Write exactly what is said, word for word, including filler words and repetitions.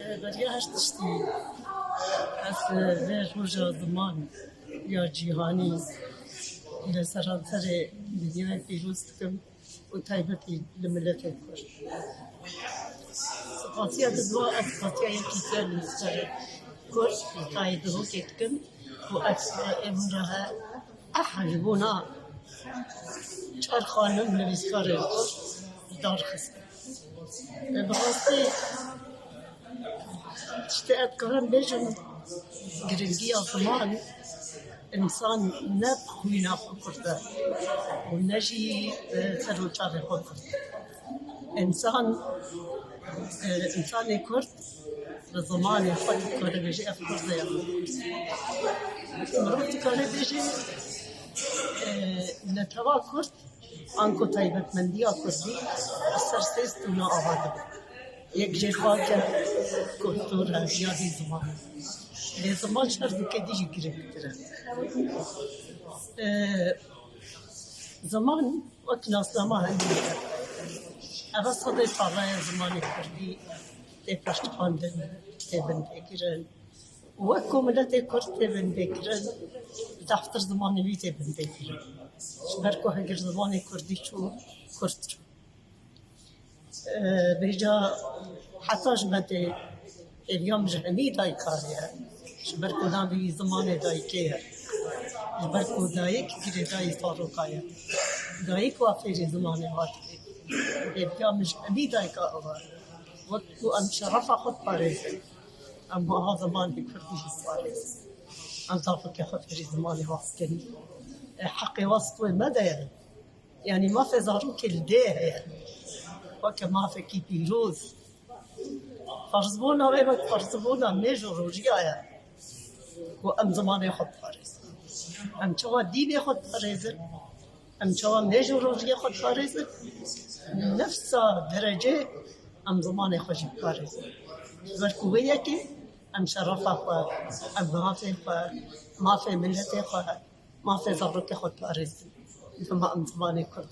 Beriya her tiştî, ez vê roja ziman ya cîhanî li seranserê dinyayê pîroz dikim û taybetî li miletê Kurd. Spasiya di dua ez spasiya yekî ser li ser Kurd, tayê Duhokê dikim û ez ê min re he eh ji bona çar xanim nivîskarên Kurd dar xistin. Bi rastî tiştê ez dikarim bêjim, giringiya ziman, însan ne bi xwîna xwe Kurd e û ne jî bi ser û çavê xwe Kurd e. Însan, e, însanê Kurd bi zimanê xwe dikare bêje ev Kurd e ya min Kurd. Mirov dikare bêje, e, netewa Kurd anku taybetmendiya Kurdî li ser sê stûna ava dibe. Yek jê xak e, kultur e, ya dî ziman e. Lê ziman ji her dikê dî jî girîngtir e. E, ziman wek nasnama hindî ye. Ev e sedê sala ye zimanê Kurdî tê piştxwendin, tê binpêkirin. Wek ku miletê Kurd tê binpêkirin, zehftir zimanê wî tê binpêkirin. Ji ber ku heger zimanê Kurdî çû, Kurd çû. Ee, vêca heta ji me tê hêviya min ji hemî dayika ye. Ji ber ku navê wî zimanê dayikê ye. Ji ber ku dayik girêdayî zaroka ye. Dayik wa fêrî zimanê wa dike. Hêviya min ji hemî dayika ew e. Wek ku em şerefa xwe diparêzin, em wiha zimanê Kurdî jî diparêzin. Em zarokê xwe fêrî zimanê wa bikin. E, heqê wa stûyê me de ye. Yanî mafê zarokê li dê heye. Weke mafekî pîroz. Ferzbûna wê wek ferzbûna mêj û rojiya ye. Ku em zimanê xwe biparêzin. Em çawa dînê xwe diparêzin? Em çawa mêj û rojiyê xwe diparêzin? Nefsa derecê em zimanê xwe jî biparêzin. Ji ber ku wê yekê em şerefa xwe, em mafê xwe, mafê miletê xwe, mafê zarokê xwe diparêzin. Dema em zimanê Kurd